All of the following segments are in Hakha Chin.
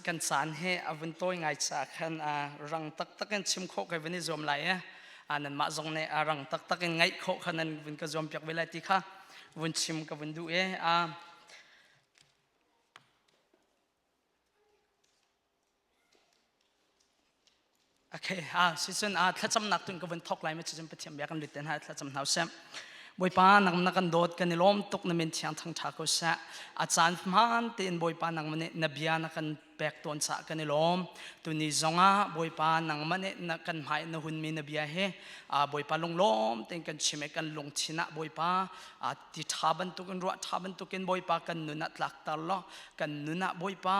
Kan caan hi a vun tawi ngai caah khan rang taktak in chim khawh kai vun i zuam lai i nanmah zong nih rang taktak in ngaih khawh kha nan vun ka zuam piak ve lai ti kha vun chim ka vun duh i Okay, sicun thlacamnak tun ka vun thok lai ma cun Pathian bia kan lut ten ha thlacam hna usih. Bawipa nang na kan dawt kan i lawm tuk na min thiang thang tha ko seh. A caan hmaan tein Bawipa nang nih na bia na kan pek tawn caah kan i lawm. Tuni zongah Bawipa nangmah nih na kan hmai na hunmi na bia hi Bawipa lunglawm tein kan chim i kan lungthin ah Bawipa ti ṭha bantukin ruah ṭha bantukin Bawipa kan nun ah tlakter law kan nun ah Bawipa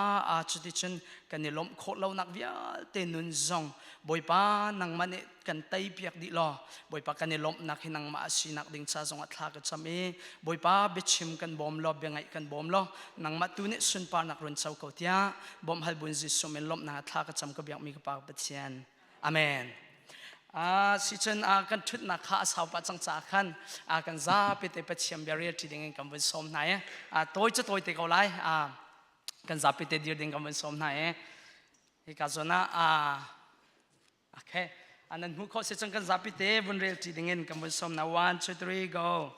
cuticun kan i lawmh khawh lonak vialte nun zong Bawipa nangmah nih kan tei piak dih law Bawipa kan i lawmhnak hi nangmah a sinak ding ca zongah thla ka cam i Bawipa biachim kan bawm law biangaih kan bawm law nangmah tu nih sunparnak run co ko tiah bawmh hal bun Jesuh min lawmhnak thla ka cam ka biakmi ka Pa Pathian Amen. Sicun kan ṭhutnak kha a sau pah cang caah khan kan zapi te Pathian bia rel ṭi ding in kan vun sawm hna i tawi cu tawi te ko lai. Kan zapi te dir ding kan vun sawm hna i hika zawn ah okay nan hmuh khawh si cun kan zapi te vun rel ṭi ding in kan vun sawm hna. One, two, three, go.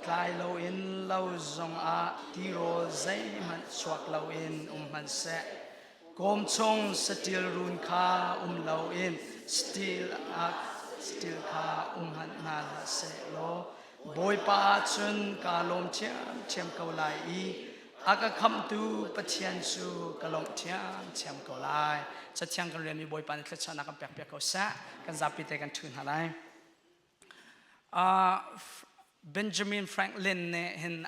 Tlai loin lo zongah tirawl zeihmanh chuak loin um hmanhseh, kawm chung saṭil run kha um loin saṭil kha um hmanh hna hlah seh law Bawipa ah cun kaa lawm ṭhiamṭhiam ko lai i a ka khamhtu Pathian cu ka lawmh ṭhiamṭhiam ko lai. Cathiang kan relmi Bawipa nih thluachuahnak kan pekpiak ko seh. Kan zapi te kan ṭhu hna lai. Benjamin Franklin nih hin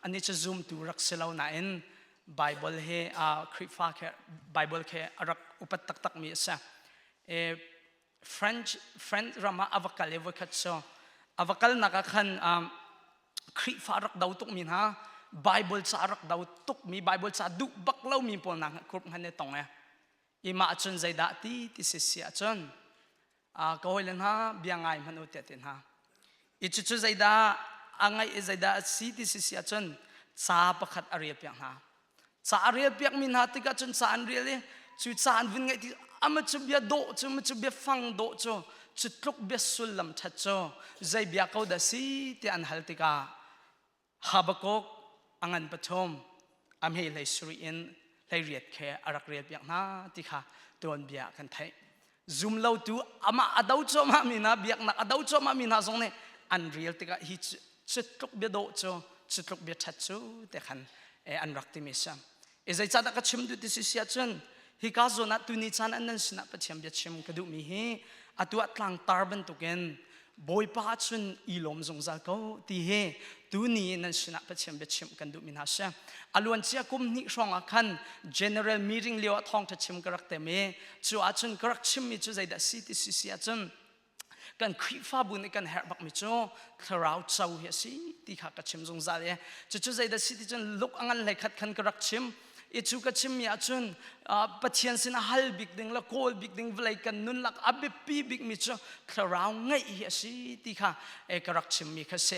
anih cu zumtu rak si lo nain Bible hi Khrihfa khe Bible khe a rak upat taktakmi a si. French French ram ah a va kal i voikhat cu a va kalnak ah khan Khrihfa rak do tukmi hna Bible ca rak do tukmi Bible ca duh bak lomi pawl hna group han i tong e. I mah cun zeidah ti ti si si ahcun ka hawile hna bia ngai hmanh u tiah ti hna. I cucu zeidah a ngaih i zeidah a si ti si si ahcun ca pakhat a rel piak hna. Ca a rel piakmi hna tikah cun ca an rel i cu ca an vun ngaih ti ama cu bia dawh cu ma cu bia fang dawh cu cu tluk bia sullam ṭhat cu zei bia ko dah si tiah an hal tikah Habakkuk a ngan pathum a hme hlei sarih in 18 khe a rak rel piak hna ti kha tuanbia kan theih. Zumlotu amah a do cuahmah mi hna biaknak a do cuahmah mi hna zong nih an rel tikah hi cu tluk bia dawh cu cu tluk bia ṭhat cu te khan an rak timi si. E zeicahdah ka chim duh ti si si ahcun hika zawn ah tuni caan an nan sinah Pathian bia chim ka duhmi hi atu ah tlangtar bantukin Bawipa cun i lawm zungzal ko ti hi tuni nan sinah Pathian biachimh kan duhmi hna si. A luancia kum hnih hrawng ah khan general meeting lio ah thawngṭha chim ka rak tem i cu ahcun ka rak chimmi cu zeidah si ti si si ahcun kan Khrihfabu nih kan herh bakmi cu thlarau co hi a si ti kha ka chim zungzal i cucu zeidah si ti cun luk a ngan hlei khat khan ka rak chim i cu ka chimmi ahcun Pathian sin a hal bik ding le kawl bik ding vawlei kan nun lak a biapi bikmi cu thlarau ngeih hi a si ti kha ka rak chimmi kha si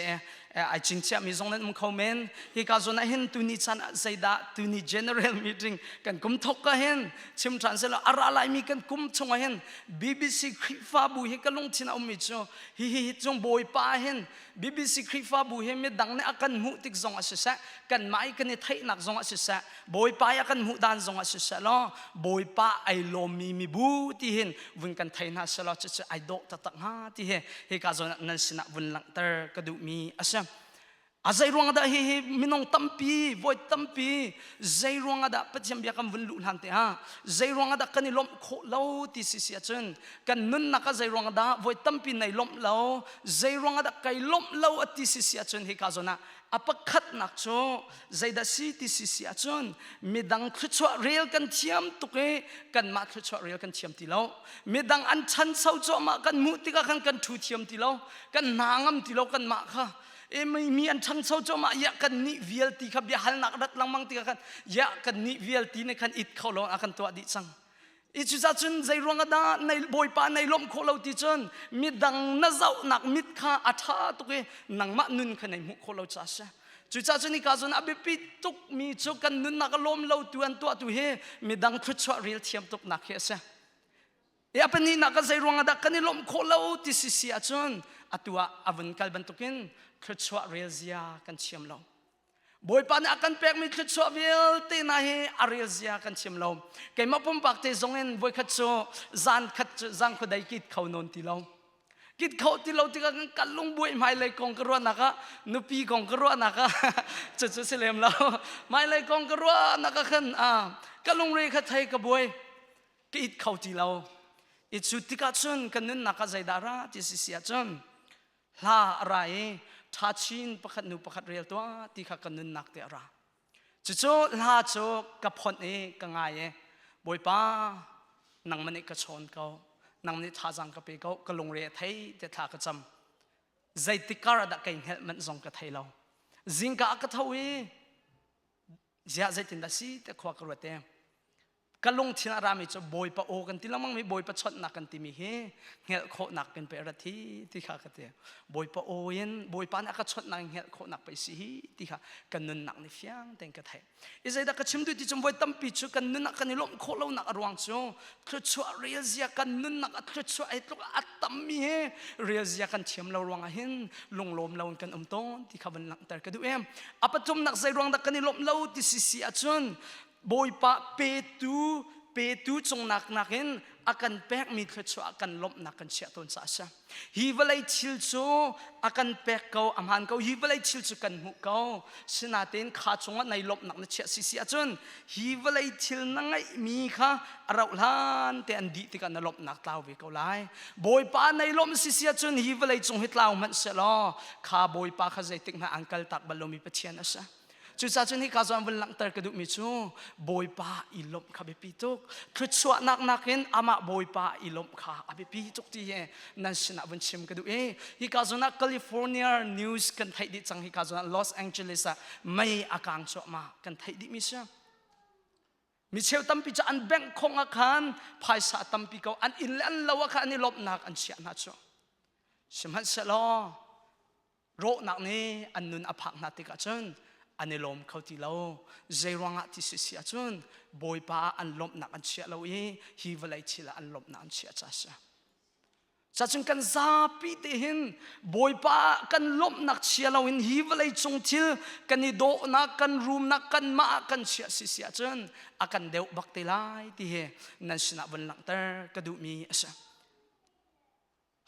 ai cingchiahmi zong nan um kho men hika zawn ah hin tuni chan ah zeidah tuni general meeting kan kum thok ka hin chim ṭhan selaw a ra laimi kan kum chungah hin BBC Khrihfabu hi ka lungthin a ummi cu hi hi hi cung Bawipa hin BBC Khrihfabu hi midang nih a kan hmuh tik zong ah siseh kanmah i kan i theihnak zong ah siseh Bawipa i a kan hmuh dan zong ah siseh law Bawipa ai lawmmi mibu ti hin vun kan thei hna selaw cucu ai dawh taktak hnga ti hi hika zawn ah nan sinah vun langhter ka duhmi a si. A zei ruang dah hihi minung tampi, voi tampi, zei ruang dah Pathian bia kan vun luh hlan te ah, zei ruang dah kan i lawmh khawh lo ti si si ahcun kan nunnak ah zei ruang dah voi tampi nei lawmh lo, zei ruang dah kai lawmh lo a ti si si ahcun hika zawn ah a pakhatnak cu zeidah si ti si si ahcun midang thluachuah rel kan thiam tuk i kanmah thluachuah rel kan thiam ti lo. Midang an ṭhancho cuahmah kan hmuh tikah khan kan ṭhu thiam ti lo, kan hna ngam ti lo kanmah kha. E mi an ṭhangcho cuahmah ya kan nih vialti kha biahalnak rat lengmang tikah khan ya kan nih vialti nih khan it kho lo a kan tuah dih cang. I cucaah cun zei ruang ah dah nei Bawipa nei lawmh khawh lo ti cun midang na zohnak mit kha a ṭha tuk i nangmah nun kha nei hmuh khawh lo ca a si. Cucaah cun hika zawn a biapi tukmi cu kan nunnak a lawm lo tu an tuahtu hi midang thluachuah rel thiam tuknak hi a si. I a pahnihnak ah zei ruang ah dah kan i lawmh khawh lo ti si si ahcun atu ah a vun kal bantukin thluachuah rel zia kan thiam lo. Bawipa nih a kan pekmi thluachuah vialte hna hi a rel zia kan chim lo. Keimah pumpak te zong in voikhat cu zan khat cu zan khuadei kit kho nawn ti lo. Kit kho ti lo tikah kan kal lung buai hmailei kong ka ruahnak ah nupi kong ka ruahnak ah cucu si lem lo. Hmailei kong ka ruahnak ah khan ka lungre kha thei ka buai. Ka it kho ti lo. I cu tikah cun kan nunnak ah zeidah ra ti si si ahcun hla a ra i ṭha chin pakhat nu pakhat rel tuah ti kha ka nunnak te a ra. Cucu hla cu ka phonh i ka ngai i Bawipa nangmah nih ka chawn ko nang nih thazaang ka pe ko ka lungre a thei te thla ka cam. Zeitik kar ah dah kai hngelh manh zong ka thei lo. Zingka ah ka tho i ziah zeitindah si te khua ka ruat i Ka lungthin a rami cu Bawipa aw kan ti lengmang mi Bawipa chawnhnak kan timi hi hngelh khawhnak kan pe rat hi ti kha ka ti. Bawipa aw in Bawipa nih a ka chawnhnak in hngelh khawhnak pei si hi ti kha kan nunnak nih fiang tein ka theih. I zeidah ka chim duh ti cu voi tampi cu kan nunnak kan i lawmh khawh lonak a ruang cu thluachuah rel zia kan nunnak a thluachuah ai tluk a tammi hi rel zia kan thiam lo ruangah hin lunglawm lo in kan um tawn ti kha van langhter ka duh em. A pathumnak zei ruang dah kan i lawmh lo ti si si ahcun Bawipa petu petu cungnak nakin a kan pekmi thluachuah kan lawmhnak kan chiah tawn caah a si. Hi vawlei thil cu a kan pek ko, a hmaan ko. Hi vawlei thil cu kan hmuh ko. Sinain kha cungah nai lawmhnak na chiah sisi ahcun hi vawlei thil na ngeihmi kha a rauh hlan te an dih tikah na lawmhnak tlau ve ko lai. Bawipa nai lawmh sisi ahcun hi vawlei cung hi tlau hmanh sehlaw kha Bawipa kha zeitik hmanh an kal tak bal lomi Pathian a si. Cucaah cun hika zawn vun langhter ka duhmi cu Bawipa i lawmh kha biapi tuk. Thluachuahnak nakin amah Bawipa i lawmh kha a biapi tuk ti hi nan sinah vun chim ka duh i hika zawn ah California news kan theih dih cang hika zawn ah Los Angeles ah mei a kang cuahmah kan theih dihmi si. Mi cheu tampi cu an bank khong ah khan phaisa tampi ko an inn le an lo ah khan an i lawmhnak an chiah hna cu. Sihmanhsehlaw rawhnak nih an nun a phak hna tikah cun an i lawm kho ti lo zei ruangah ti si si ahcun bawipa ah an lawmhnak an chiah lo i hi vawlei thil ah an lawmhnak an chiah ca si cacun kan zapi te hin bawipa ah kan lawmhnak chia lo in hi vawlei cung thil kan i dawhnak kan rumnak kan mah ah kan chiah si si ahcun a kan deuh bak te lai ti hi nan sinah vun langhter ka duhmi a si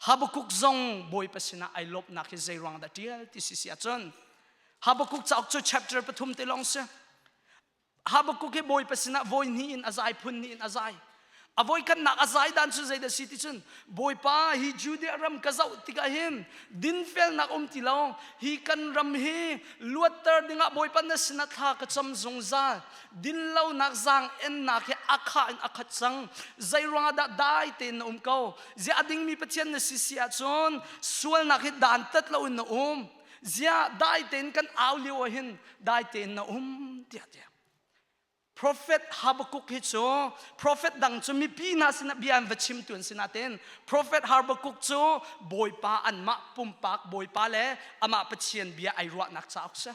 Habakkuk zong Bawipa sinah ai lawmhnak hi zei ruang dah ṭial ti si si ahcun Habakkuk cauk cu chapter pathum te lawng si. Habakkuk hi Bawipa sinah vawi hnih in a zai phun hnih in a zai. A voi khatnak a zai dan cu zeidah si ti cun Bawipa hi Judea ram ka zoh tikah hin dinfelnak um ti lo hi kan ram hi luatter dingah Bawipa na sinah thla ka cam zungzal dinlonak zaang ennak hi a khah in a khat cang zei ruangah dah dai tein na um ko Ziah a dingmi Pathian na si si ahcun sualnak hi dantat loin na um. Ziah dai tein kan au lio ah hin dai tein na um tiah tiah. Prophet Habakkuk hi cu prophet dang cu mipi hna sinah bia an va chimtu an si nain prophet Habakkuk cu Bawipa anmah pumpak Bawipa le amah Pathian bia ai ruahnak cauk si.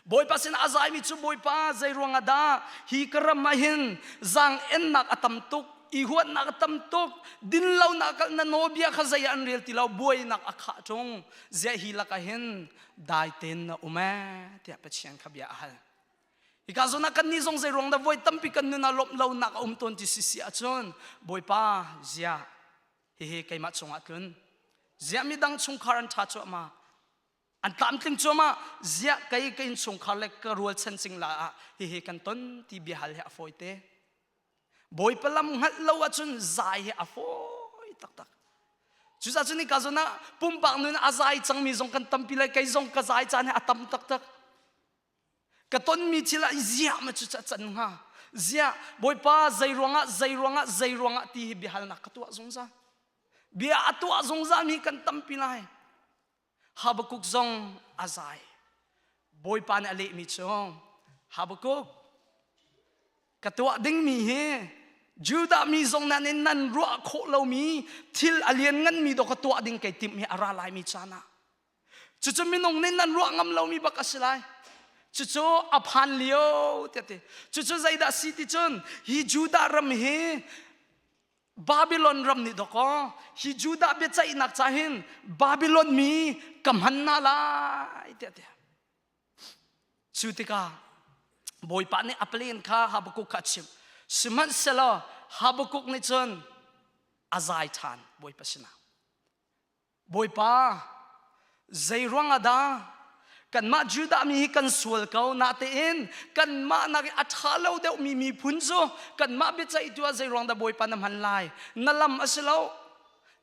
Bawipa sinah a zaimi cu Bawipa zei ruangah dah hi ka ram ah hin zaang-ennak a tam tuk i huatnak a tam tuk dinlonak na nawlbia kha zei ah an rel ti lo buainak a khah ṭung ziah hi lakah hin dai tein na um ee tiah Pathian kha bia a hal. Hika zawn ah kannih zong zei ruang dah voi tampi kan nun ah lawmh lonak a um tawn ti si si ahcun Bawipa ziah hihi keimah cungah tlun ziah midang chungkhar an ṭha cuahmah An tlamtling cuahmah ziah kei ka innchungkhar le ka rualchan cingla ah hihi kan ton ti biahal hi a fawi te. Bawipa lam hngalh lo ahcun zai hi a fawi taktak. Cucaah cun hika zawn ah pumpak nun a zai cangmi zong kan tampi lai kei zong ka zai caan hi a tam taktak. Ka tonmi thil ah ziah ma cu ca can hnga? Ziah Bawipa zei ruangah zei ruangah zei ruangah ti hi biahalnak ka tuah zungzal. Bia a tuah zungzal mi kan tampi lai. Habakkuk zong a zai. Bawipa nih a lehmi cu Habakkuk ka tuah dingmi hi Judah mi zong nan in nan ruah khawh lomi thil a liannganmi dawh ka tuah ding kei timh hi a ra laimi caan ah. Cucu minung nih nan ruah ngam lomi bak a si lai. Cucu a phan lio tiah ti. Cucu zeidah si ti cun hi Judah ram hi Babylon ram nih dawkaw hi Judah biaceihnak ca hin Babylon mi ka hman hna lai tiah ti. Cu tikah Bawipa nih a plan kha Habakkuk kha a chimh. Sihmanhsehlaw Habakkuk nih cun a zai ṭhan Bawipa sinah. Bawipa, zei ruangah dah kanmah Judah mi hi kan sual ko natein kanmah nak i a ṭha lo deuhmi miphun cu kanmah biaceihtu ah zei ruang dah Bawipa na hman lai? Na lam a si lo.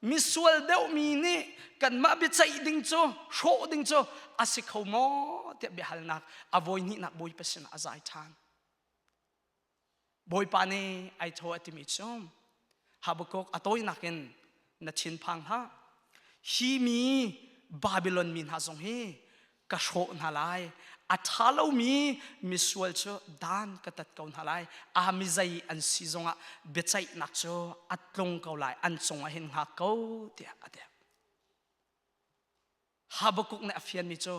Misual deuhmi nih kanmah biaceih ding cu hrawh ding cu a si kho maw tiah biahalnak a voi hnihnak Bawipa sinah a zai ṭhan. Bawipa nih ai thaw a timi cu Habakkuk a tawinak in na thinphang hlah. Hi mi Babylon mi hna zong hi ka hrawh hna lai. A ṭha lomi misual cu dan ka tat ko hna lai. A mi zei an si zongah biaceihnak cu a tlung ko lai. An cungah hin hngak ko tiah a ti. Habakkuk nih a fianmi cu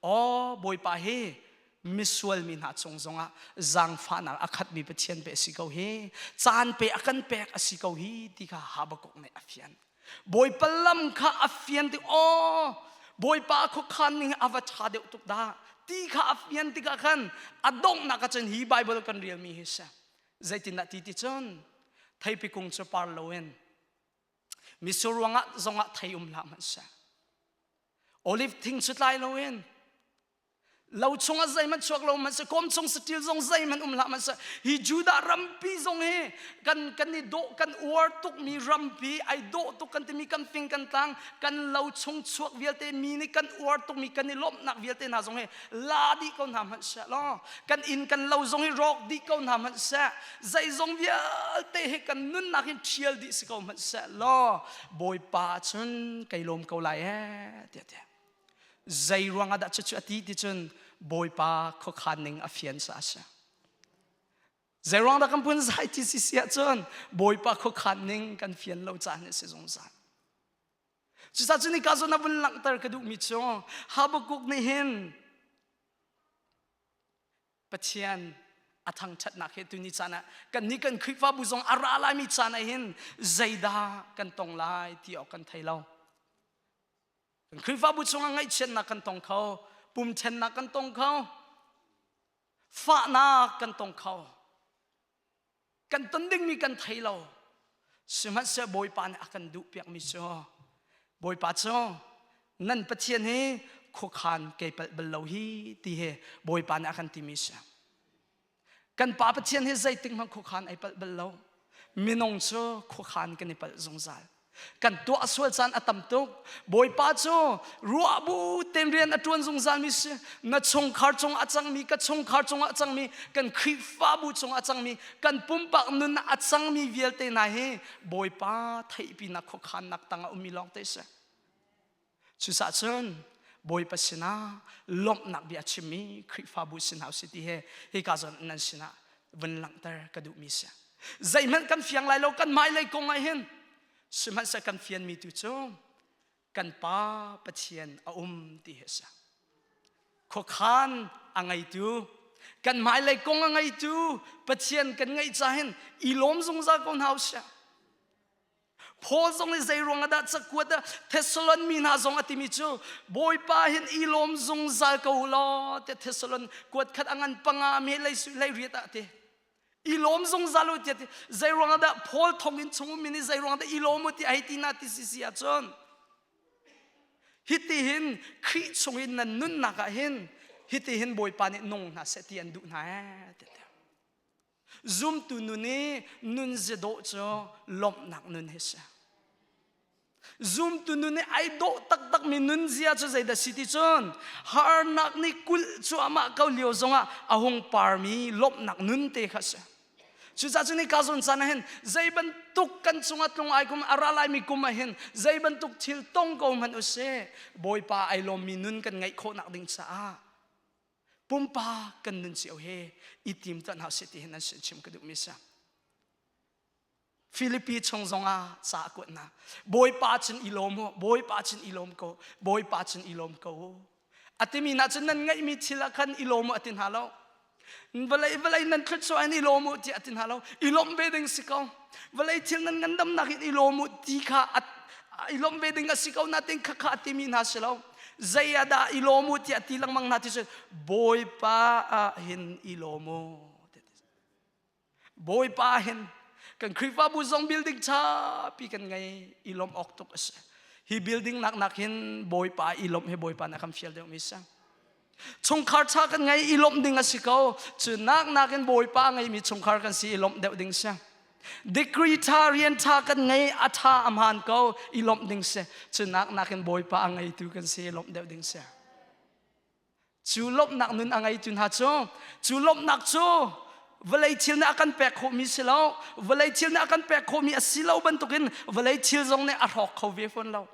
aw Bawipa hi misual mi hna cung zongah zaangfahnak a khatmi Pathian pe a si ko hi caan pe a kan pek a si ko hi ti kha Habakkuk nih a fian Bawipa lam kha a fian tik aw Bawipa khuakhan ning a va ṭha deuh tuk dah ti kha a fian tikah khan a donghnak ah cun hi Bible kan relmi hi si zeitindah ti ti cun theipi kung cu par loin Mitsur ruangah zongah thei um hlah hmanh seh. Olive thing cu tlai loin lo chungah zeihmanh chuak lo hmanh seh kawm chung saṭil zong zeihmanh um hlah hmanh seh hi Judah rampi zong hi kan kan i dawh kan uar tukmi rampi ai dawh tuk kan timi kan fing kan tlang kan lo chung chuak vialte mi nih kan uar tukmi kan i lawmhnak vialte hna zong hi la dih ko hna hmanh seh law kan inn kan lo zong hi rawk dih ko hna hmanh seh zeizong vialte hi kan nunnak hin ṭhial dih si ko hmanh seh law Bawipa cun kai lawm ko lai ee tiah tiah zei ruangah dah cucu a ti ti cun Bawipa khuakhan ning a fian sa a si zei ruang dah kan phun zai ti si si ahcun Bawipa khuakhan ning kan fian lo caan hi si zungzal cucaah cun hika zawn a vun langhter ka duhmi cu Habakkuk nih hin Pathian a thangṭhatnak he tuni caan ah kannih kan Khrihfabu zong a ra laimi caan ah hin zeidah kan tong lai ti awk kan thei lo. Kan Khrihfabu chungah ngaihchiatnak kan tong kho, pumṭhennak kan tong kho, fahnak kan tong kho. Kan ton dingmi kan thei lo. Sihmanhsehlaw Bawipa nih a kan duhpiakmi cu Bawipa cu nan Pathian hi khuakhan kei palh bal lo hi ti hi Bawipa nih a kan timi si. Kan Pa Pathian hi zeitik hmanh khuakhan ai palh bal lo. Minung cu khuakhan kan i palh zungzal. Kan tuah sual caan a tam tuk. Bawipa cu ruah bu tein rian a ṭuan zungzalmi si. Na chungkhar cungah a cangmi, ka chungkhar cungah a cangmi, kan Khrihfabu cungah a cangmi, kan pumpak nun ah a cangmi vialte hna hi Bawipa theihpinak khuakhannak tangah ummi lawng te si. Cucaah cun Bawipa sinah lawmhnak bia chimmi Khrihfabu si hna usih ti he hika zawn nan sinah vun langhter ka duhmi si. Zeihmanh kan fiang lai lo kan hmailei kong ah hin sihmanhseh kan fianmi tu cu kan Pa Pathian a um ti hi a si. Khuakhan a ngeitu kan hmailei kong a ngeitu Pathian kan ngeih ca hin i lawm zungzal ko hna usih. Paul zong nih zei ruang ah dah cakuat ah Thessalon mi hna zong a timi cu Bawipa hin i lawm zungzal ko law tiah Thessalon kuat khat a ngan panga me lei lei riat ah ti i lawm zungzal u tiah ti zei ruang ah dah Paul thonginn chung ummi nih zei ruang dah i lawm u ti ai ti na ti si si ahcun hiti hin Khrih chung in nan nunnak ah hin hiti hin Bawipa nih nung hna seh ti an duh hna ee tiah Zumtu nun i nun zedawh cu lawmhnak nun hi si. Zumtu nun i ai dawh taktakmi nunzia cu zeidah si ti cun harnak nih kulh cuahmah ko lio zongah a hung parmi lawmhnak nun te kha si. Cucaah cun hika zawn caan ah hin zei bantuk kan cungah tlung ai kum a ra laimi kum ah hin zei bantuk thil tong ko hmanh usih Bawipa ai lawmmi nun kan ngeih khawhnak ding caah pumpak kan nun cio he i tim tuah hna usih ti hin nan sin chim ka duhmi si. Filipi chung zongah ca a kuat hna. Bawipa cun i lawm u, Bawipa cun i lawm ko, Bawipa cun i lawm ko u. A timi na cun nan ngeihmi thil ah khan i lawm u a ti hna lo. Vawlei vawlei nan thluachuah in i lawm u tiah a ti hna lo. I lawmh ve ding si ko. Vawlei thil nan ngandamnak in i lawm u ti kha i lawmh ve ding a si ko natin kha kha a timi hna si lo. Zei ah dah i lawm u tiah ti lengmang hna ti cu Bawipa ah hin i lawm u. Bawipa hin kan Khrihfabu zong building ṭhapi kan ngei i lawmh awk tuk a si. Hi building nak nak hin Bawipa i lawmh hi Bawipa nih a kan fial deuhmi si. Chungkhar ṭha kan ngei i lawmh ding a si ko. Cu nak nakin Bawipa ngeimi chungkhar kan si i lawmh deuh ding si. Degree ṭha rian ṭha kan ngei a ṭha a hmaan ko i lawmh ding si. Cu nak nakin Bawipa a ngeitu kan si i lawmh deuh ding si. Cu lawmhnak nun a ngeitu hna cu cu lawmhnak cu vawlei thil nih a kan pek khawhmi si lo vawlei thil nih a kan pek khawhmi a si lo bantukin vawlei thil zong nih a hrawk kho ve fawn lo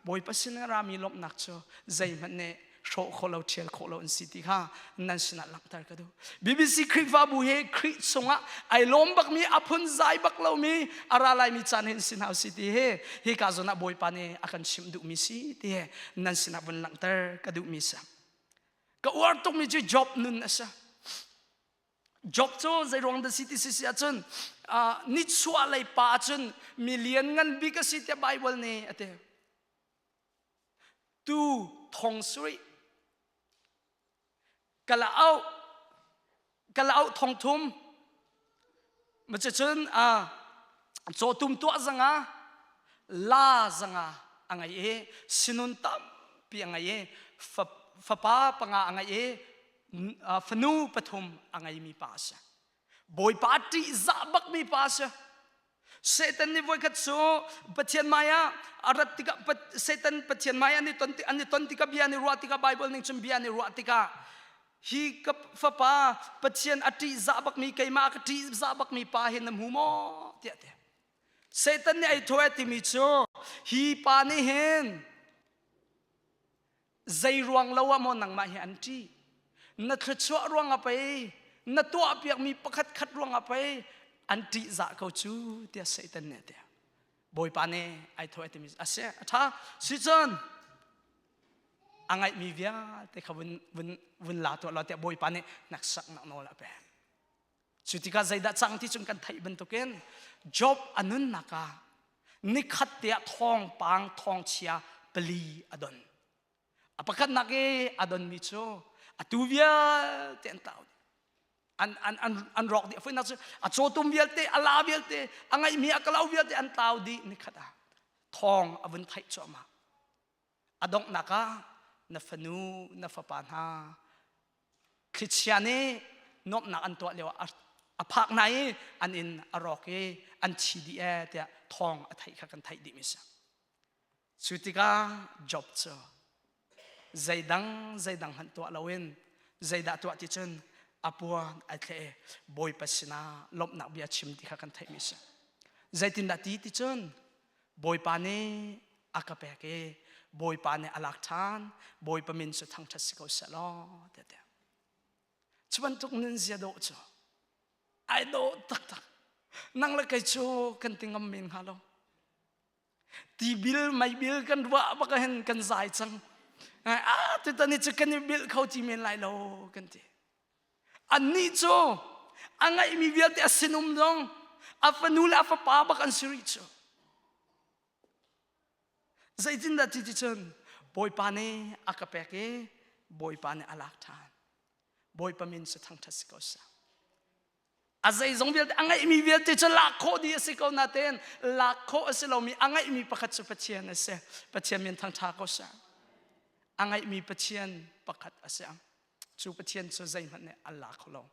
Bawipa sin a rami lawmhnak cu zeihmanh nih hrawh khawh lo ṭhial khawh lo an si ti kha nan sinah langhter ka duh BBC Khrihfabu hi Khrih chungah ai lawm bakmi a phun zai bak lomi a ra laimi caan hin si hna si ti hi hika zawn ah Bawipa nih a kan chimh duhmi si ti hi nan sinah vun langhter ka duhmi si. Ka uar tukmi cu Job nun a si. Job cu zei ruang dah si ti si si ahcun nichuah lei pa ahcun mi lian ngan bik a si tiah Bible nih a ti. Tu thong sarih kalauk kalauk thongthum cun cawtum tuah zanga la zanga a ngei i sinun tampi a ngei i fapa panga a ngei i fanu pathum a ngeimi pa a si Bawipa ṭihzah bakmi pa a si Satan nih voikhat cu Pathian hmai ah a rat tikah Satan Pathian hmai an i ton an i ton tikah bia an i ruah tikah Bible ning cun bia an i ruah tikah hi ka fapa Pathian a ṭihzah bakmi keimah ka ṭihzah bakmi pa hi na hmu maw tiah ti Satan nih ai thaw timi cu hi pa nih hin Zei ruang lo ah maw nangmah hi an ṭih? Na thluachuah ruangah pei, na tuahpiakmi pakhat khat ruangah pei an ṭihzah ko cu tiah Satan nih a ti. Bawipa nih ai thawh ai timi a si a ṭha si cun a ngaihmi vialte kha vun vun vun la tuah law tiah Bawipa nih hneksaknak nawl a pek. Cu tikah zeidah cang ti cun kan theih bantukin Job a nunnak ah nikhat te ah thawngpang thawngchia pali a don. A pakhatnak i a donmi cu atu vialte an tlau dih. An, an, an, an rawk dih. A foinak cu a cawtum vialte, a la vialte, a ngeihmi a kalau vialte an tlau dih nikhat ah. Thawng a vun theih cuahmah. A donghnak ah na fanu, na fapa hna thlichia nih nuamhnak an tuah lio ah a phak hna i an inn a rawk i an thi dih ee tiah thawng a theih kha kan theih dihmi si. Cu tikah Job cu zeidang zeidang hmanh tuah loin zeidah tuah ti cun a puan ai thleh i Bawipa sinah lawmhnak bia chim ti kha kan theihmi si. Zeitindah ti ti cun Bawipa nih a ka pek i Bawipa nih a lak ṭhan Bawipa min cu thangṭhat si ko seh law tiah ti. Cu bantuk nun zia dawh cu ai dawh taktak. Nang le kei cu kan ti ngam men hnga lo. Tibil meibil kan ruah bak hin kan zai cang. Ah tutan ni cu kan i bilh kho ti men lai lo kan ti. Annih cu a ngeihmi vialte a sinum zong a fanu le a fapa bak an si rih cu. Zeitindah ti ti cun Bawipa nih a ka pek i Bawipa nih a lak ṭhan. Bawipa min cu thangṭhat si ko seh. A zeizong vialte a ngeihmi vialte cu lak khawh dih a si ko natein lak khawh a si lomi a ngeihmi pakhat cu Pathian a si. Pathian min thangṭha ko seh. A ngeihmi Pathian pakhat a si. Cu Pathian cu zeihmanh nih an la kho lo.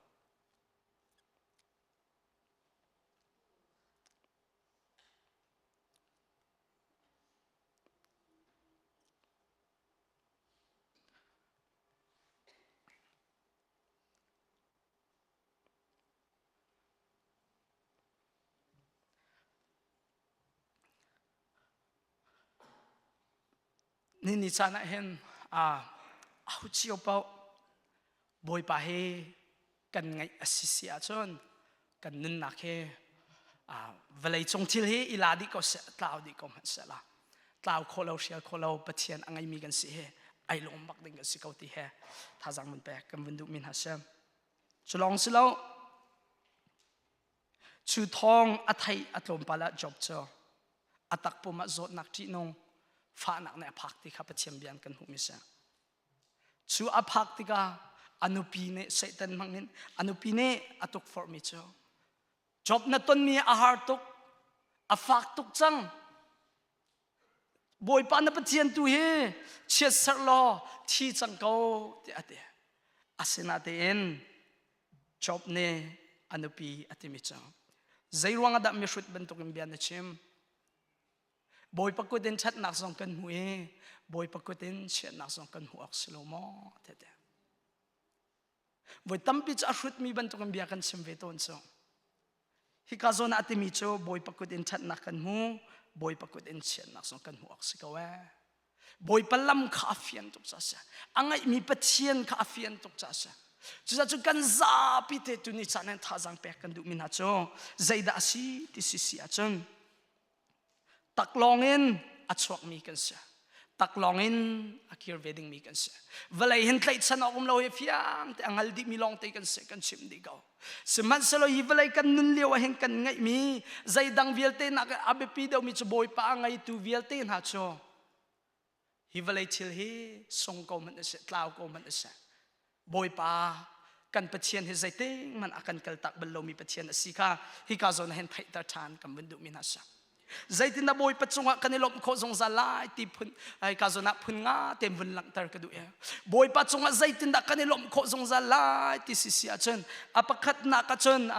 Ni ni caan ah hin aho cio paoh Bawipa hi kan ngaih a si si ahcun kan nunnak hi Vawlei cung thil hi i la dih ko seh, tlau dih ko hmanh seh la. Tlau kho lo, hrial kho lo Pathian a ngeimi kan si hi ai lawm bak ding kan si ko ti he thazaang vun pek kan vun duhmi hna si. Cu lawng si lo, cu thawng a theih a tlawmpal ah Job cu a takpum ah zawtnak ṭihnung fahnak nih a phak ti kha Pathian bia in kan hmuhmi si. Cu a phak tikah a nupi nih Satan hmangin a nupi nih a tukforhmi cu Job na tonmi a har tuk, a fak tuk cang. Bawipa na Pathian tu hi chiatserh law thi cang ko tiah a ti. Asinain Job nih a nupi a timi cu zeiruang ah dah mihrut bantukin bia na chim? Bawipa kut in ṭhatnak zong kan hmu i Bawipa kut in chiatnak zong kan hmuh awk si lo maw? Tiah ti. Voi tampi cu a hrutmi bantukin bia kan chim ve tawn cu. Hika zawn ah a timi cu Bawipa kut in ṭhatnak kan hmu, Bawipa kut in chiatnak zong kan hmuh awk si ko ee. Bawipa lam kha a fian tuk ca si. A ngaihmi Pathian kha a fian tuk ca si. Cucaah cu kan zapi te tu ni caan in thazaang pek kan duhmi hna cu zeidah a si ti si si ahcun taklawng in a chuakmi kan si. Taklawng in a kir ve dingmi kan si. Vawlei hin tlaihchan awk um lo hi fiang te a ngal dihmi lawng te kan si kan chim dih ko. Sihmanhsehlaw hi vawlei kan nun lio ah hin kan ngeihmi zeidang vialte nak a biapi deuhmi cu Bawipa a ngeitu vialte hna cu hi vawlei thil hi sung ko hmanh a si, tlau ko hmanh a si. Bawipa kan Pathian hi zeiting hmanh a kan kaltak bal lomi Pathian a si kha hika zawn ah hin theihter ṭhan kan vun duhmi hna si. Zeitindah Bawipa cungah kan i lawmh khawh zungzal lai ti phun ka zawn ah phun nga te vun langhter ka duh e. Bawipa cungah zeitindah kan i lawmh khawh zungzal lai ti si si ahcun a pakhatnak ahcun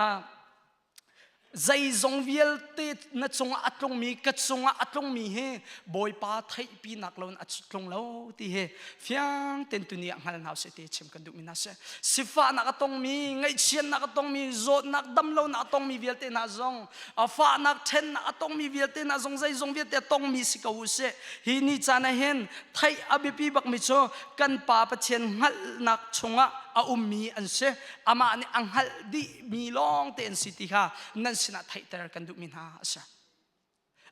zeizong vialte na cungah a tlungmi ka cungah a tlungmi hi Bawipa theihpinak lo in a tlung lo ti hi fiang ten tuni ah hngal hna usih ti chim kan duhmi hna si. Sifahnak a tongmi, ngaihchiatnak a tongmi, zawtnak, damlonak a tongmi vialte hna zong, a fahnak, ṭhennak a tongmi vialte hna zong zeizong vialte a tongmi si ko usih. Hi ni caan ah hin theih a biapi bakmi cu kan Pa Pathian hngalhnak chungah a ummi an si. Amah nih a hngalh dihmi lawng te an si ti kha nan sinah theihter kan duhmi hna a si.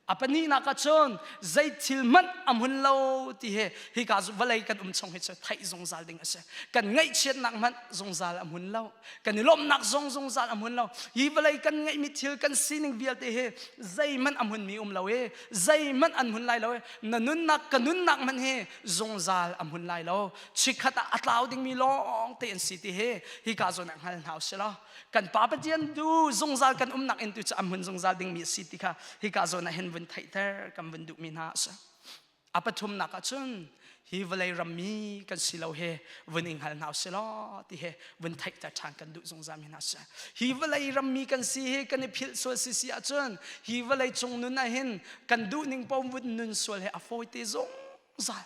A pahnihnak ah cun zei thil hmanh a hmun lo ti hi hika vawlei kan um chung hi cu theih zungzal ding a si. Kan ngaihchiatnak hmanh zungzal a hmun lo. Kan i lawmhnak zong zungzal a hmun lo. Hi vawlei kan ngeihmi thil kan sining vialte hi zeihmanh a hmunmi um lo i zeihmanh an hmun lai lo i na nunnak ka nunnak hmanh hi zungzal a hmun lai lo. Chikkhat ah a tlau dingmi lawng te an si ti hi hika zawn ah hngal hna usih law kan pa Pathian tu zungzal kan umnak in tu cu a hmun zungzal dingmi a si ti kha hika zawn ah hin vun theihter kan vun duhmi hna a si. A pathumnak ah cun hi vawlei rammi kan si lo he vun i hngal hna usih law ti he vun theihter ṭhan kan duh zungzal mi hna si. Hi vawlei rammi kan si hi kan i philh sual si si ahcun hi vawlei cung nun ah hin kan duhning paoh vun nun sual he a fawi te zungzal.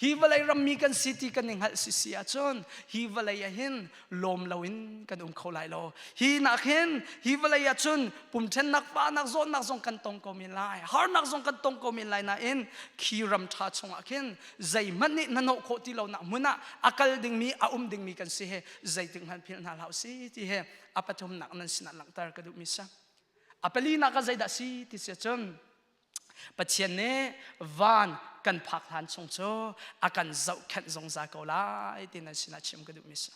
Hi vawlei rammi kan si ti kan i hngalh si si ahcun hi vawlei ah hin lawm loin kan um kho lai lo. Hi nak hin hi vawlei ah cun pumṭhennak, fahnak, zawtnak zong kan tong ko men lai. Harnak zong kan tong ko men lai nain khi ram ṭha chungah khin zeihmanh nih hnahnawh khawh ti lonak hmun ah a kal dingmi, a um dingmi kan si he zeitik hmanh philh hna hlah usih ti he a pathumnak nan sinah langhter ka duhmi si. A palinak ah zeidah si ti si ahcun Pathian nih van kan phak hlan chung cu a kan zohkhenh zungzal ko lai ti nan sinah chim ka duhmi si.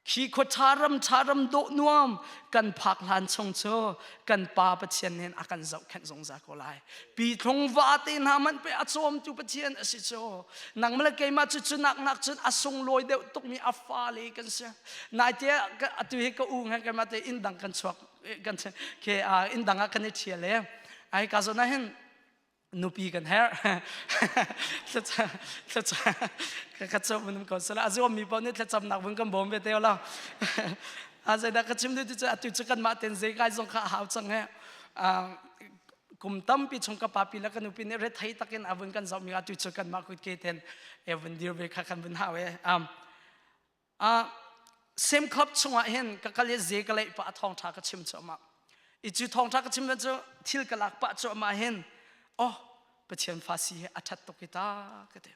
Khi khua ṭha ram ṭha ram dawh nuam kan phak hlan chung cu kan Pa Pathian nih a kan zohkhenh zungzal ko lai. Pithlung vate hna hmanh pe a cawmtu Pathian a si cu. Nangmah le keimah cu cu nak nak cun a sunglawi deuh tukmi a fale kan si. Naite atu hi ka u he keimah te inn dang kan chuak kan ke inn dang ah kan i ṭhial e ai ka zawn ah hin nupi kan herh ka cawm mun ko sala a zuam mi paoh nih thlacamnak vun kan bawm ve te la a zeidah ka chim duh cu atu cu kanmah ten zei kai zong kha a hau cang he kum tampi chung ka papi le ka nupi nih rethei takin a vun kan zoh mi atu cu kanmah kut ke ten e vun dir ve kha kan vun hau e Sem club chungah hin ka kal i ze ka leih pah thawngṭha ka chim cuahmah. I cu thawngṭha ka chim cu thil ka lak pah cuahmah hin oh Pathian fa si hi a ṭhat tuk hi ta ka ti.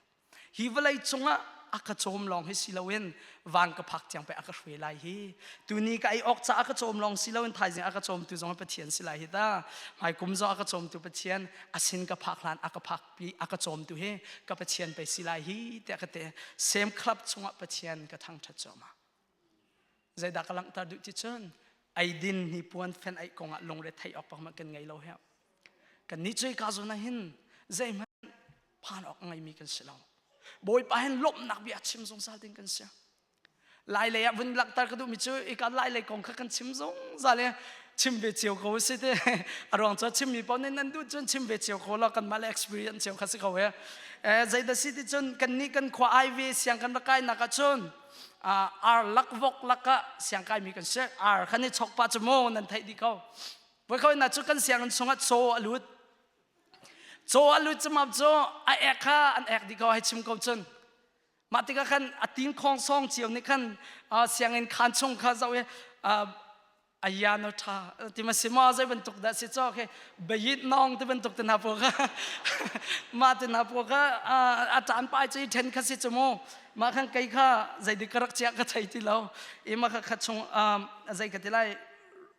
Hi vawlei cungah a ka cawm lawng hi si loin van ka phak tiang pei a ka hruai lai hi. Tuni ka ei awk caah a ka cawm lawng si loin thaizing a ka cawmtu zong Pathian si lai hi ta. Hmaikum zong a ka cawmtu Pathian a sin ka phak hlan a ka phakpi a ka cawmtu hi ka Pathian pei si lai hi tiah ka ti. Same club chungah Pathian ka thangṭhat cuahmah. Zeidah ka langhter duh ti cun eidin hnipuan fen aih kongah lungre theih awk pakhat kan ngei lo he. Kannih cu ka zawn ah hin zeihmanh phan awk a ngeimi kan si lo. Bawipa hin lawmhnak bia chim zungzal ding kan si. Lai lei ah vun langhter ka duhmi cu ika lai lei kong kha kan chim zungzal i chim ve cio ko si te. A ruang cu chimmi paoh nih nan duh cun chim ve cio ko law kanmah le experience cio kha si ko he. Zeidah si ti cun kannih kan khua ai ve siang kan rak kainak ah cun ar lak vok lak ah siang kaimi kan si. Ar khan i chok pa cu mu nan theih dih ko. Voi na cu kan sianginn chungah caw a lut. Caw a lut cumap cu a ek kha an ek dih ko hei chim ko cun. Mah tikah khan a tin khong song cio nih khan sianginn khaan chung kha zoh i aya no tha ti ma si ma zei bantuk dah si cho khi bayit nong ti bantuk te na po kha ma te na po kha a tan pai chi then kha si chu mu ma khan kai kha zei dik ka rak chia ka thei ti lo i ma kha kha chung zei ka ti lai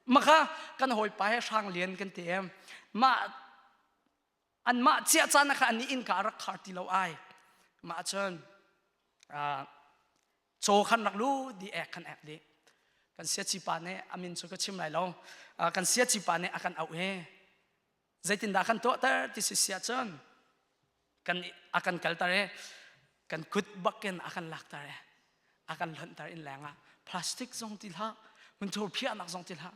ma kha kan hawipa he hrang lian kan ti em mah anmah chiah caan kha an inn ka rak khar ti lo ai mah cun caw khan rak lu di ek khan ek di kan siaci pa nih amin cu ka chim lai lo kan siaci pa nih a kan auh he zeitindah kan tuahter ti si sia cun kan a kan kalter i kan kut bakin a kan lakter i a kan hlonhter in leng ah plastic zong ti hlah hmunthur phiahnak zong ti hlah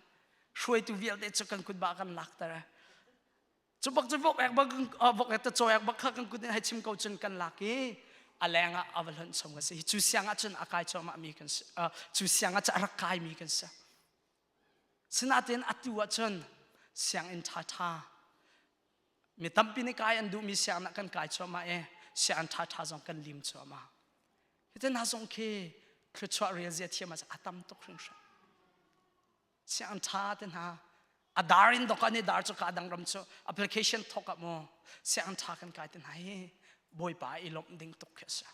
hruaitu vialte cu kan kut ba kan lakter i cu bak cu vok ek bak vok ek ta caw ek bak kha kan kut in hei chim ko cun kan lak i a leng ah a va hlonh chom kan si cu siang ah cun a kai cuahmah mi kan si cu siang ah cun a rak kai mi kan si sinain atu ah cun sianginn ṭhaṭha Mi tampi nih kai an duhmi sianginn ah kan kai cuahmah i sianginn ṭhaṭha zong kan lim cuahmah. Hitin hna zong khi thluachuah rel zia thiam ah a tam tuk hringhran. Sianginn ṭha te hna a dar in dok an i dar cu ka dang ram cu application thok ah maw sianginn ṭha kan kai te hna hi Bawipa i lawmh ding tuk khi a si.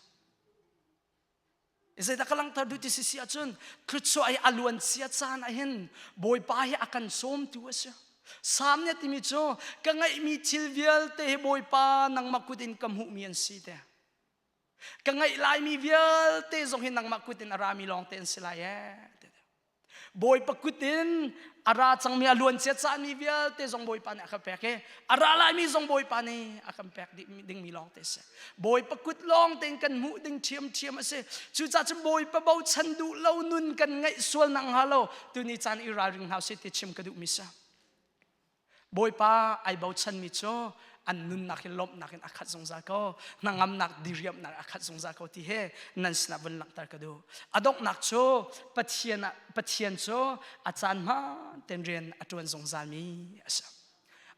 Zeidah ka langhter duh ti si si ahcun thluachuah hi a luan cia caan ah hin Bawipa hi a kan sawmtu a si. Salm nih a timi cu ka ngeihmi thil vialte hi Bawipa nangmah kut in ka hmuhmi an si te. Ka ngeih laimi vialte zong hi nangmah kut in a rami lawng te an si lai ee. Bawipa kut in a ra cangmi a luan cia cahmi vialte zong Bawipa nih a kan pek i a ra laimi zong Bawipa nih a kan pek dingmi lawng te a si. Bawipa kut lawng tein kan hmuh ding ṭhiamṭhiam a si. Cucaah cun Bawipa bochan duh lo nun kan ngeih sual nak hnga lo tuni caan i ralring hna usih ti chim ka duhmi si. Bawipa ai bochanmi cu an nunnak hi lawmhnak in a khat zungzal ko hnangamnak diriamhnak a khat zungzal ko ti he nan sinah vun langhter ka duh a donghnak cu Pathian ah Pathian cu a caan hmaan ten rian a ṭuan zungzalmi a si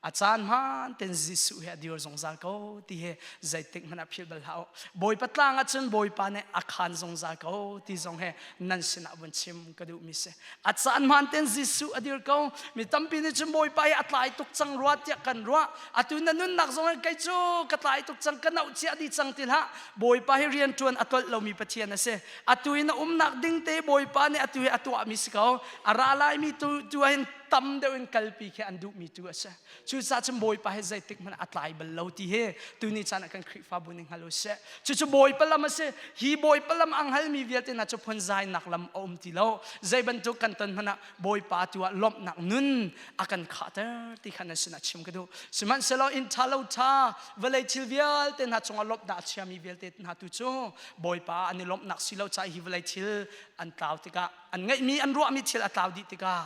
a caan hmaan ten Jesuh he a dir zungzal ko ti he zeitik hmanh ah philh bal hlah u Bawipa tlang ah cun Bawipa nih a khaan zungzal ko ti zong he nan sinah vun chim ka duhmi si A caan hmaan ten Jesuh a dir ko. Mi tampi nih cun Bawipa hi a tlai tuk cang rua tiah kan ruah. Atu na nunnak zong in kei cu ka tlai tuk cang, ka noh cia dih cang ti hlah. Bawipa hi rian ṭuan a tlolh lomi Pathian a si. Atu i na umnak ding te Bawipa nih atu hi a tuahmi si ko. A ra laimi tu, tu ah hin tam deuh in kalpi khi an duhmi tu a si. Cucaah cun Bawipa hi zeitik hmanh a tlai bal lo ti hi tuni caan ah kan Khrihfabu nih hngal u sih. Cucu Bawipa lam a si. Hi Bawipa lam a hngalmi vialte hna cu phunzainak lam a um ti lo. Zei bantuk kan ton hmanh ah Bawipa tu ah lawmhnak nun a kan khahter ti kha nan sinah chim ka duh. Sihmanhsehlaw inn ṭha lo ṭha vawlei thil vialte hna cungah lawmhnak a chiami vialte hna tu cu Bawipa an i lawmhnak si lo caah hi vawlei thil an tlau tikah an ngeihmi an ruahmi thil a tlau dih tikah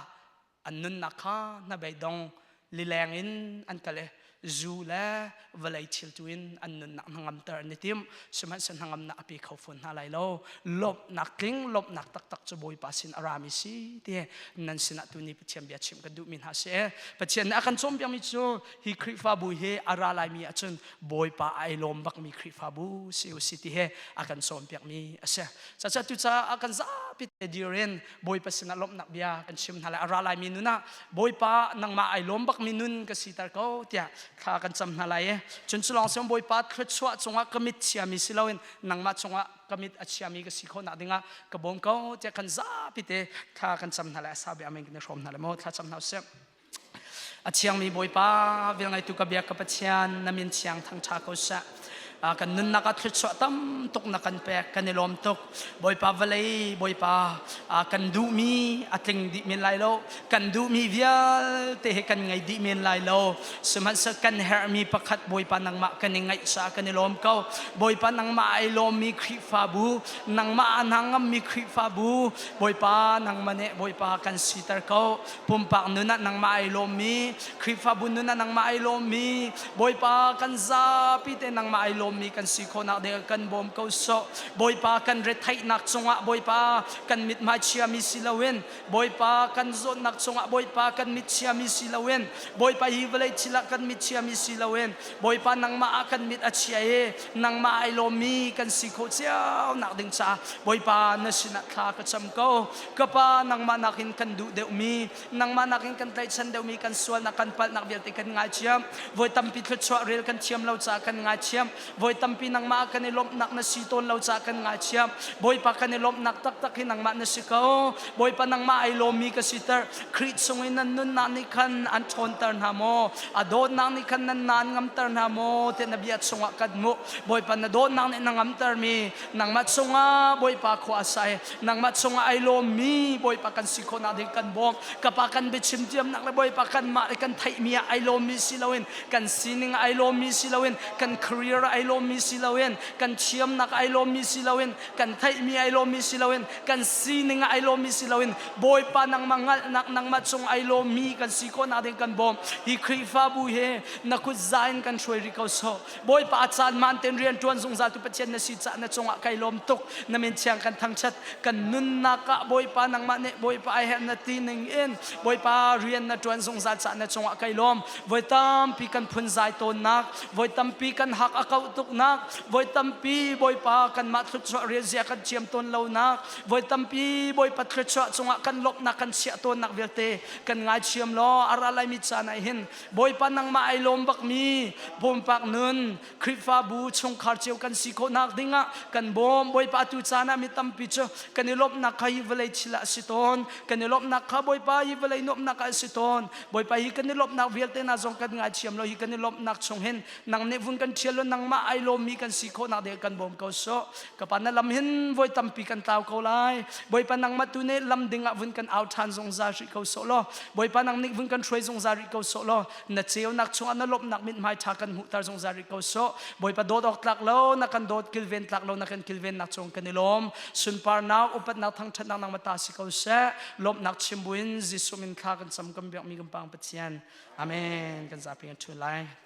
an nunnak kha hnabeidong lileng in an kal i zu le vawlei thil tu in an nunnak hnangamter an i tim sihmanhsehlaw hnangamnak a pe kho fawn hna lai lo lawmhnak tling lawmhnak taktak cu Bawipa sin a rami si ti nan sinah tuni Pathian bia chim kan duhmi hna si Pathian nih a kan cawnpiakmi cu hi Khrihfabu hi a ra laimi ahcun Bawipa ai lawm bakmi Khrihfabu si u si ti he a kan cawnpiakmi a si cacaah tucaah kan zapi. zapi te dir in Bawipa sinah lawmhnak bia kan chim hna lai. A ra laimi nun ah Bawipa nangmah ai lawm bakmi nun ka siter ko tiah thla kan cam hna lai i cun cu lawng siang Bawipa thluachuah cungah ka mit chiami si loin nangmah cungah ka mit a chiami ka si khawhnak dingah ka bawm ko tiah kan zapi te thla kan cam hna lai. A sau bia amen kan i hrawm hna lai maw? Thla cam hna usih. A thiangmi Bawipa, velngeitu ka biak ka Pathian, na min thiang thangṭha ko seh. Kan nunnak ah thluachuah tam tuk na kan pek, kan i lawm tuk. Bawipa vawlei, Bawipa, kan duhmi a tling dih men lai lo. Kan duhmi vialte hi kan ngei dih men lai lo. Sihmanhsehlaw kan herhmi pakhat Bawipa nangmah kan i ngaih caah kan i lawm ko. Bawipa nangmah ai lawmmi Khrihfabu, nangmah a hna ngammi Khrihfabu, Bawipa nangmah nih Bawipa kan siter ko. Pumpak nun ah nangmah ai lawmmi, Khrihfabu nun ah nangmah ai lawmmi, Bawipa kan zapi te nangmah ai lawmmi kan si khawhnak ding kan bawm ko sawh. Bawipa kan retheihnak cungah Bawipa kan mithmai chiami si loin, Bawipa kan zawtnak cungah Bawipa kan mit chiami si loin, Bawipa hi vawlei thil ah kan mit chiami si loin, Bawipa nangmah ah kan mit a chia i nangmah ai lawmmi kan si khawh cio nak ding caah Bawipa na sinah thla ka cam ko. Ka Pa, nangmah nakin kan duh deuhmi, nangmah nakin kan tlaihchan deuhmi kan sualnak, kan palhnak vialte kan ngaithiam. Voi tampi thluachuah rel kan thiam lo caah kan ngaithiam. Voi tampi nangmah kan i lawmhnak na si tawn lo caah kan ngaithiam. Bawipa kan i lawmhnak taktak hi nangmah na si ko. Bawipa nangmah ai lawmmi ka siter. Khrih chung i nan nunnak nih khan an ṭhawnter hna maw? A dawtnak nih khan nan naan ngamter hna maw? Tiah na bia chungah kan hmuh. Bawipa na dawtnak nih na ngamtermi nangmah chungah Bawipa khua a sa i nangmah chungah ai lawmmi Bawipa kan si khawhnak ding kan bawm. Ka pa kan biachim thiamnak le Bawipa kanmah le kan theihmi ah ai lawmmi si loin, kan sining ah ai lawmmi si loin, kan career ah ai lawmmi si loin, kan thiamnak ai lawmmi si loin, kan theihmi ai lawmmi si loin, kan sining ah ai lawmmi si loin, Bawipa nangmah hngalhnak nangmah cung ai lawmmi kan si khawhnak ding kan bawm. Hi Khrihfabu hi na kut za in kan hruai rih ko sawh. Bawipa a caan maan tein rian ṭuan zungzal tu Pathian na si caah na cungah kai lawm tuk. Na min thiang kan thangṭhat. Kan nunnak ah Bawipa nangmah nih Bawipa ai herh na ti ning in Bawipa rian na ṭuan zungzal caah na cungah kai lawm. Voi tampi kan phunzai tawnnak, voi tampi kan hak a kauh tuknak, voi tampi Bawipa kanmah thluachuah rianzia kan thiam tawn lonak, voi tampi Bawipa thluachuah cungah kan lawmhnak kan chiah tawnnak vialte kan ngaithiam law a ra laimi caan ah hin Bawipa nangmah ai lawm bakmi pumpak nun Khrihfabu chungkhar cio kan si khawhnak dingah kan bawm. Bawipa tu caan ah mi tampi cu kan i lawmhnak kha hi vawlei thil ah a si tawn. Kan i lawmhnak kha Bawipa hi vawlei nuamhnak ah a si tawn. Bawipa hi kan i lawmhnak vialte hna zong kan ngaithiam lo. Hi kan i lawmhnak chung hin nang nih vun kan ṭhial lo nangmah ai lawmmi kan si khawhnak ding kan bawm ko sawh. Ka pa na lam hin voi tampi kan tlau ko lai. Bawipa nangmah tu nih lam ding ah vun kan au ṭhan zungzal rih ko sawh law. Bawipa nang nih vun kan hruai zungzal rih ko sawh law. Na ceunak chungah na lawmhnak mithmai ṭha kan hmuhter zungzal rih ko sawh. Bawipa dawt awk tlak lo na kan dawt kilven tlak lo na kan kilvennak cung kan i lawm. Sunparnak upatnak thangṭhatnak nangmah ta si ko seh. Lawmhnak chim buin Jesuh min thla kan cam kan biakmi kan pang Pathian. Amen. Kan zapi kan ṭhu lai.